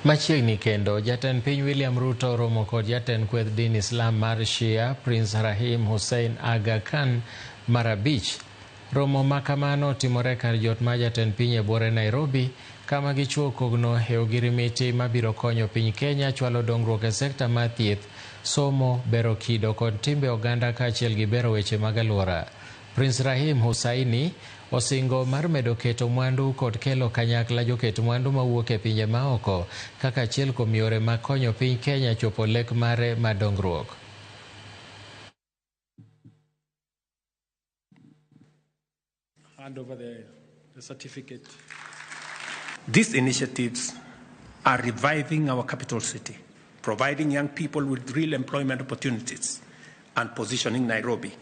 Machiegni kendo, jatend piny William Ruto oromo kod jatend kweth din Islam mar Shia Prince Rahim Hussein Aga Khan mar abich. Romo ma kamano otimore kar jot mar jatend piny e buore Nairobi, kama gichuo kogno e ogirimiti mabiro konyo piny Kenya chwalo dongruok e sekta mar thieth, somo, bero kido kod timbe oganda kaachiel gi bero weche mag alwora. Prince Rahim Hussaini osingo mar medo keto mwandu kod kelo kanyakla joket mwandu mawuok e pinje maoko kaka achiel kuom yore mag konyo piny Kenya chopo lek mare mar dongruok. Hand over the certificate. These initiatives are reviving our capital city, providing young people with real employment opportunities, and positioning Nairobi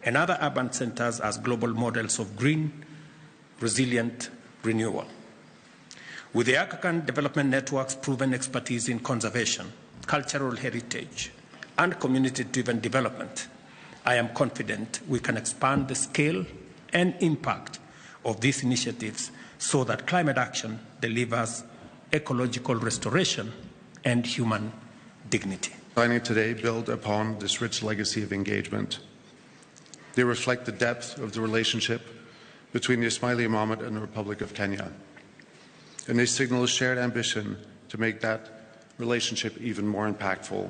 and other urban centers as global models of green, resilient renewal. With the Aga Khan Development Network's proven expertise in conservation, cultural heritage, and community-driven development, I am confident we can expand the scale and impact of these initiatives so that climate action delivers ecological restoration and human dignity. Signing today build upon this rich legacy of engagement. They reflect the depth of the relationship between the Ismaili Imamat and the Republic of Kenya. And they signal a shared ambition to make that relationship even more impactful.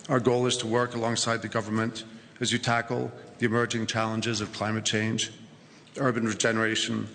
Our goal is to work alongside the government as you tackle the emerging challenges of climate change, urban regeneration,